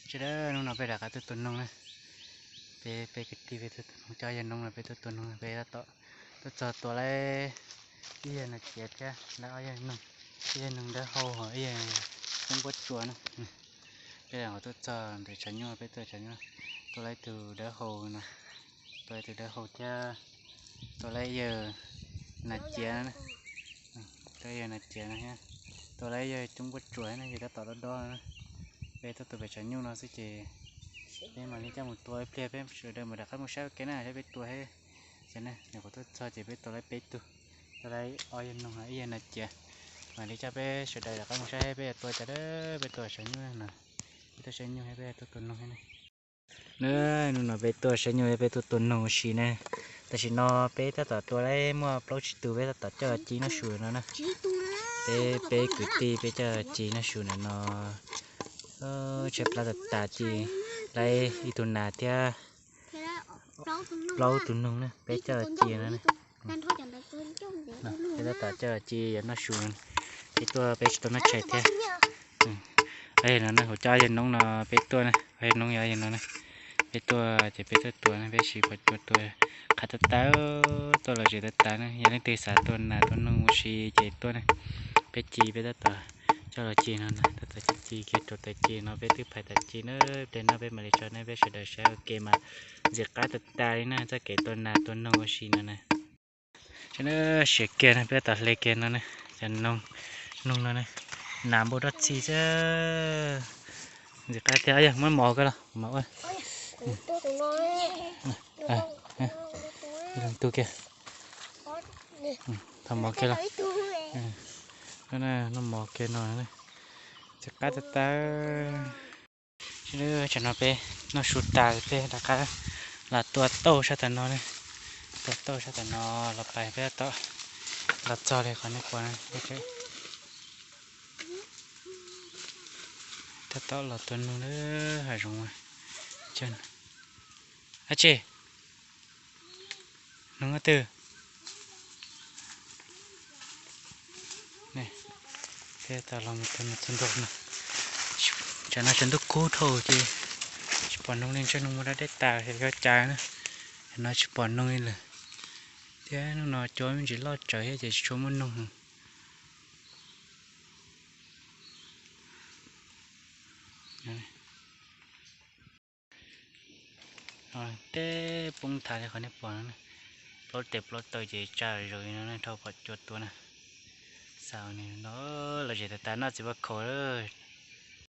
Sawv daws, hnub no peb rov qab tuaj tua noog na. Peb, peb kwv tij peb tuaj tua noog, coj yawg Noob no peb tuaj tua noog, peb tab tom tuaj txog tua lawm ib yawg nas ciav thiab lawv ob yawg noog, ib yawg noog dawb hau, ib yawg coob pob tsuas na. Peb tuaj txog ntawm tshav nyuj, peb tuaj tshav nyuj, tua lawm ib tug dawb hau no, tua lawm ib tug dawb hau thiab tua lawm ib yawg nas ciav na. Tua yawg nas ciav no thiab tua lawm ib yawg coob pob tsuas na, yawg tab tom dob dob na. Peb tuaj tua pem tshav nyuj no xwb ces peb mam li coj mus tua ib pliag, peb sawv daws mam rov qab mus saib ua ke na, saib peb tua thiab. Ces ne, nyuam qhuav tuaj txog ces peb tua lawm peb tug, tua lawm ob yawg noog, ib yawg nas ciav. Mam li coj peb sawv daws rov qab mus saib peb yuav tua cas, peb tua saib nyuj no, peb tuaj saib nyuj thiab peb tuaj tua noog thiab ne. Hnub no peb tuaj saib nyuj thiab peb tuaj tua noog ua si ne. Tam sim no peb tab tom tua lawm muaj plaub tsib tug, peb tab tom coj los ci noj su no na. Peb, peb kwv tij peb coj los ci noj su ntawm no, tshaib plab tas tas, ci lawm ib tug nas thiab plaub tug noog na, peb coj los ci no na. Peb tab tom coj los ci yuav noj su, peb tuaj peb tsis tau noj tshais thiab. Yog no ne, hauv cov yawg Noob no peb tuaj ne, yawg Noob yog yawg no ne. Peb tuaj ces peb tuaj tua ne, peb siv phom cua tua qhov tas tas, tuaj los zem tas tas ne. Yog leej twg xav tua nas tua noog ua si ces tuaj ne. Peb ci, peb tab tom coj los ci no, tab tom ci ci kiag rau tas ci no, peb twb phais tas ci na. Pliag no peb mam li tso nej peb sawv daws saib ua ke mas ntxim qab tas tas li na, txoj kev tua nas tua noog ua si no na. Sawv daws, siav kiag no peb tab tom hle kiag no ne, cov noog, noog no ne, nas npau roj txhi xwb. Ntxim qab tiag, yog muab mos koj los mas ua. Tus kiag, thov mos kiag los. Noj mos kiag no, ntxim qab tas tas. Sawv daws, tsam no peb noj su tas peb rov qab los tua tauj sab tom no ne. Tua tauj sab tom no los pais peb tab tom los txog li qhov nej pom no. Tab tom los tua noog lawm hav zoov. Ab tsi, noog twg? Peb tab tom los mus tua noog txog ntua no. Tsam no tshav ntuj kub dhau ces tsis pom noog li, ntsej noog muaj dab deb tas yog cas na. Tsam no tsis pom noog li lawm. Thiab hnub no cua me ntsis loj tsawv thiab ces tsis tshua muaj noog. Teb poob nthav li qhov nej pom no, plaub tes plaub taw ces tsa zom li no ne, dhau phom cua tua na. Xav no los zem tas tas noj txiv vaj khaum lawm.